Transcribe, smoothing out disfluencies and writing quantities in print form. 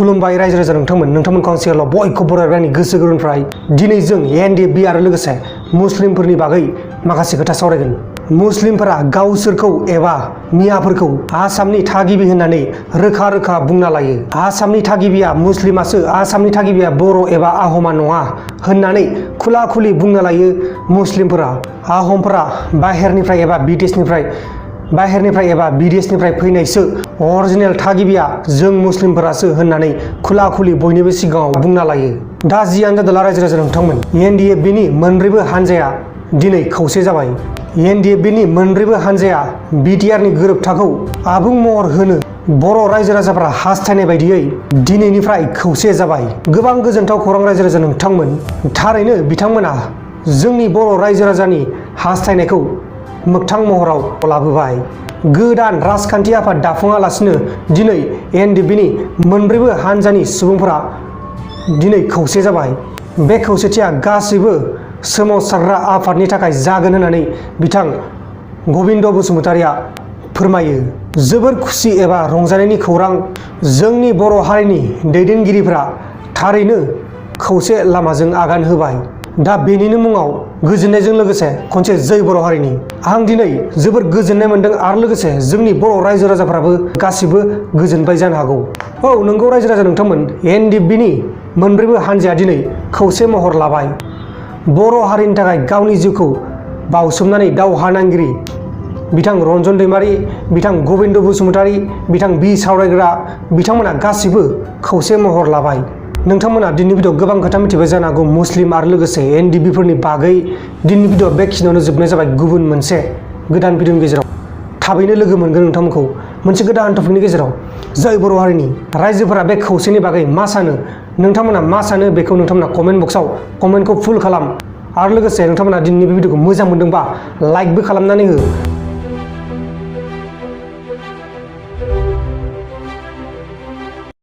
खुलुमबाय रायजो राजा नोंथांमोनखौ आं सिगाङाव बयखौबो बरायबाय आंनि गोसो गोरबोनिफ्राय दिनै जों एनडिएफबि आरो लोगोसे मुस्लिमफोरनि बागै माखासे खोथा सावरायगोन। मुस्लिमफोरा गावसोरखौ एबा मियाफोरखौ आसामनि थागिबि होननानै रोखा रोखा बुंना लायो। आसामनि थागिबिया मुस्लिमासो, आसामनि थागिबिया बर' एबा आहमा नङा होननानै खुला खुलि बुंना लायो मुस्लिमफोरा। आहमफोरा बाहेरनिफ्राय एबा बिदेशनिफ्राय फैनायसो, अरिजिनेल थागिबिया जों मुस्लिमफोरासो होननानै खुला खुलि बयनिबो सिगाङाव बुंना लायो। दा जियानो जादोला रायजो राजा नोंथांमोन, एनडिएफबिनि मोनब्रैबो हानजाया दिनै खौसे जाबाय। एनडिएफबिनि मोनब्रैबो हानजाया बिटिआरनि गोरोबथाखौ आबुं महर होनो बर' रायजो राजाफोरा हास्थायनाय बायदियै दिनैनिफ्राय खौसे जाबाय। गोबां गोजोनथाव खौरां रायजो राजा नोंथांमोन। थारैनो बिथांमोना जोंनि बर' रायजो राजानि हास्थायनायखौ मोगथां महराव लाबोबाय। गोदान राजखान्थि आफाद दाफुङालासिनो दिनै एनडिएफबिनि मोनब्रैबो हानजानि सुबुंफोरा दिनै खौसे जाबाय। बे खौसेथिया गासैबो सोमावसारग्रा आफादनि थाखाय जागोन होननानै बिथां गबिन्द बसुमतारिया फोरमायो। जोबोर खुसि एबा रंजानायनि खौरां, जोंनि बर' हारिनि दैदेनगिरिफोरा थारैनो खौसे लामाजों आगान होबाय। दा बेनिनो मुङाव गोजोननायजों लोगोसे खनसे जै बर' हारिनि। आं दिनै जोबोर गोजोननाय मोनदों आरो लोगोसे जोंनि बर' रायजो राजाफ्राबो गासिबो गोजोनबाय जानो हागौ। औ नंगौ रायजो राजा नोंथांमोन, एनडिएफबिनि मोनब्रैबो हानजाया दिनै खौसे महर लाबाय। बर' हारिनि थाखाय गावनि जिउखौ बावसोमनानै दावहा नांगिरि बिथां रन्जन दैमारि, बिथां गबिन्द बसुमतारि, बिथां बि सावरायग्रा बिथांमोना गासिबो खौसे महर लाबाय। नोंथांमोना दिनैनि भिडिअ गोबां खोथा मिथिबाय जानो हागौ मुस्लिम आरो लोगोसे एनडिएफबिफोरनि बागै। दिनैनि भिडिअ बेखिनियावनो जोबनाय जाबाय। गुबुन मोनसे गोदान भिडिअनि गेजेराव थाबैनो लोगो मोनगोन नोंथांमोनखौ मोनसे गोदान टपिकनि गेजेराव। जै बर' हारिनि। रायजोफोरा बे खौसेनि बागै मा सानो, नोंथांमोना मा सानो बेखौ नोंथांमोना कमेन्ट बक्सआव कमेन्टखौ फुल खालाम। आरो लोगोसे नोंथांमोना दिनैनि बे भिडिअखौ मोजां मोनदोंबा लाइकबो खालामनानै हो।